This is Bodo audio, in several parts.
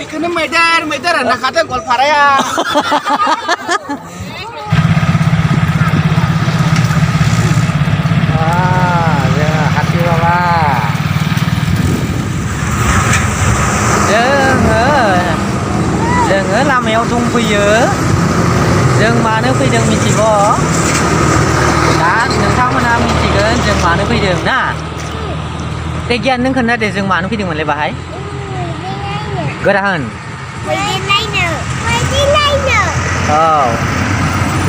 Tikene मैदेर होनना खादों गवालपाराया हाथि बाबा जोङो लामायाव दंफैयो जों मानो फैदों मिथिगौ दा नोंथांमोना मिथिगोन जों मानो फैदों ना दे गियान नों खोन्थादे जों मानो फैदोंमोनलाय बाहाय गोरा होन औ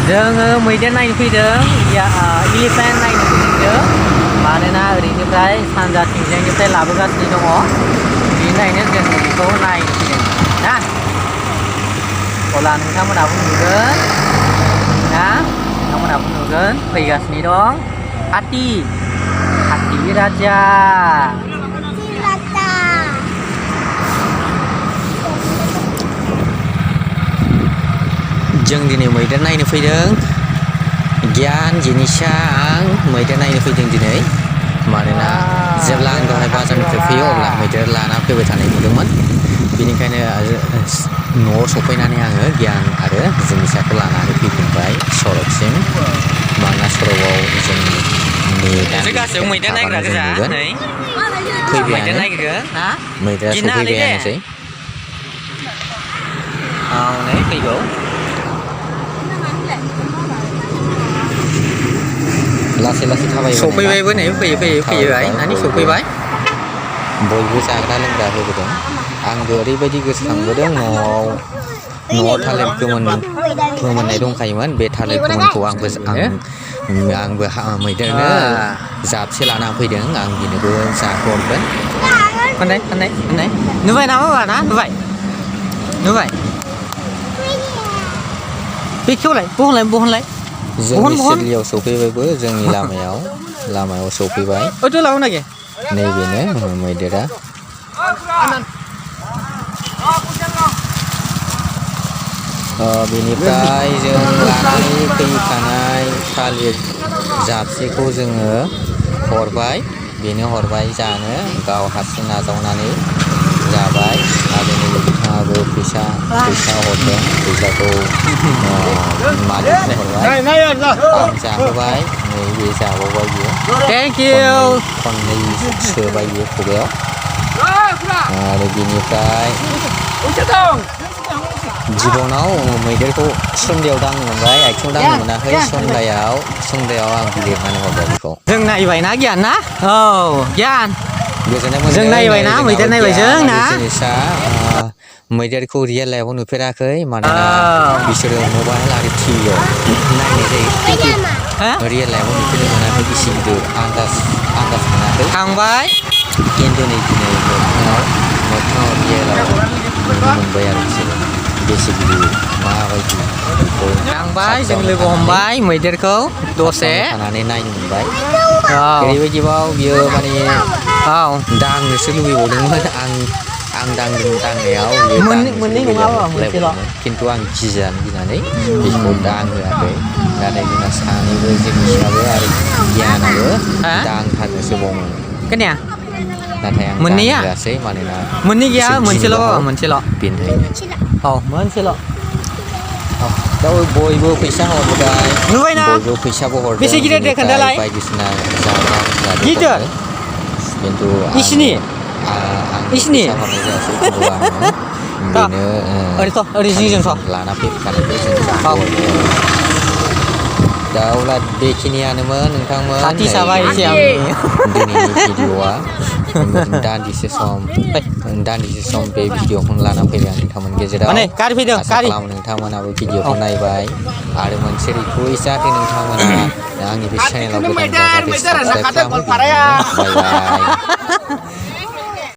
जोङो मैदेर नायनो फैदों इलिफेन्ट नायनो फैदों मानोना ओरैनिफ्राय सानजाथिंजायनिफ्राय लाबोगासिनो दङ बेनिखायनो जों बेखौ नायनो फैदों ना अब्ला नोंथांमोनाबो नुगोन ना नोंथांमोनाबो नुगोन फैगासिनो दं हाथि राजा जों दिनै मैदेर नायनो फैदों गियान जिनिसा आं मैदेर नायनो फैदों दिनै मानोना जेब्ला आं दहाय बाजारनिफ्राय फैयो अब्ला मैदेर लाना फैबाय थानाय नुदोंमोन बेनिखायनो न'आव सफैनानै आङो गियान आरो जिनिसाखौ लानानै फैफिनबाय सरकसिम मानोना सरकआव जोंनि गासैबो मैदेर नायग्रा गोजा नै फैबायानो मैदेरा सफैबायानोसै औ नै फैगौ लासै लासै थाबाय सफैबायबो नै फैबाय नानि सफैबाय बयबो जाग्रा लोंग्रा होबोदों आंबो ओरैबायदि गोसोखांबोदों न'आव थालिर गोमोननाय दंखायोमोन बे थालिर गोमोनखौ आंबो मैदेरनो जाबसे लाना फैदों आं बेनोबो जाहोहरगोन फाननाय नुबाय नामा ना नुबाय बेखेवलाय बहनलाय जोंनि सिदलियाव सफैबायबो जोंनि लामायाव सफैबाय नैबेनो मैदेरा बेनिफ्राय जों लानानै फैखानाय थालिर जाबसेखौ जोङो हरबाय बेनो हरबाय जानो गाव हारसिं नाजावनानै जाबाय आरो नैबे बिथाङाबो फैसा हरदों फैसाखौ मालिकनो हरबाय आं जाहोबाय नैबे जाबावबाय बियो थेंक इउ खननै सोबाय बियो खुगायाव आरो बिनिफ्राय जिबनाव मैदेरखौ सन्देयाव दांनो मोनबाय आथिङाव दांनो मोनाखै सन्दायाव आं लिरनानै हरबाय बेखौ जों नायबायना गियान ना औ गियान गोजोननाय मोनदों जों नायबायना मैदेर नायबाय जों ना जिनिसा मैदेरखौ रियेल लाइफआव नुफेराखै मानोना बिसोरो मबाइल आरो टिभियाव नायनाय जायो रियेल लाइफआव नुफेरनो मोनाखै बेसे गिदिर आन्दाज मोनाखै थांबाय खिन्थु नै दिनै मोगथाङाव रियेलाव नुनो मोनबाय आरो बिसोरो बेसे गिदिर माबायदि बेखौ थांबाय जों लोगो हमबाय मैदेरखौ दसे थानानै नायनो मोनबाय ओरैबायदिबाव बियो माने दांनोसो लुबैबावदोंमोन आं दांनायाव मोननै नङा खिन्थु आं गिनानै बेखौ दांहोआखै नाथाय जोंना सानैबो जोंनियाबो आरो गियानाबो दांथारनोसो बावमोन खोनाया नाथाय आं दांहोआसै मानोना मोननै गैया मोनसेल' बेनिखायनो मोनसेल' दा बयबो फैसा हरबाय नुबायना बयबो फैसाबो हरदों बेसे गिदिर दे खोन्थालाय बायदिसिना जाग्रा गिदिर खिन्थु इसिनि हरनाय जायासै खिन्थु आङो बेनो लाना फैखानायखौ जों जाहोहरबाय दा अब्ला बेखिनियानोमोन नोंथांमोन दिनैनि भिडिअ'आ दान्दिसे सम बे भिडिअ'खौनो लाना फैदों आं नोंथांमोननि गेजेराव आसा खालामो नोंथांमोनाबो भिडिअ'खौ नायबाय आरो मोनसे रिकुवेस्ट जाहाथे नोंथांमोना आंनि बे चेनेलाव गोदान जाहाथे साबस्क्राइब खालामो बाय बाय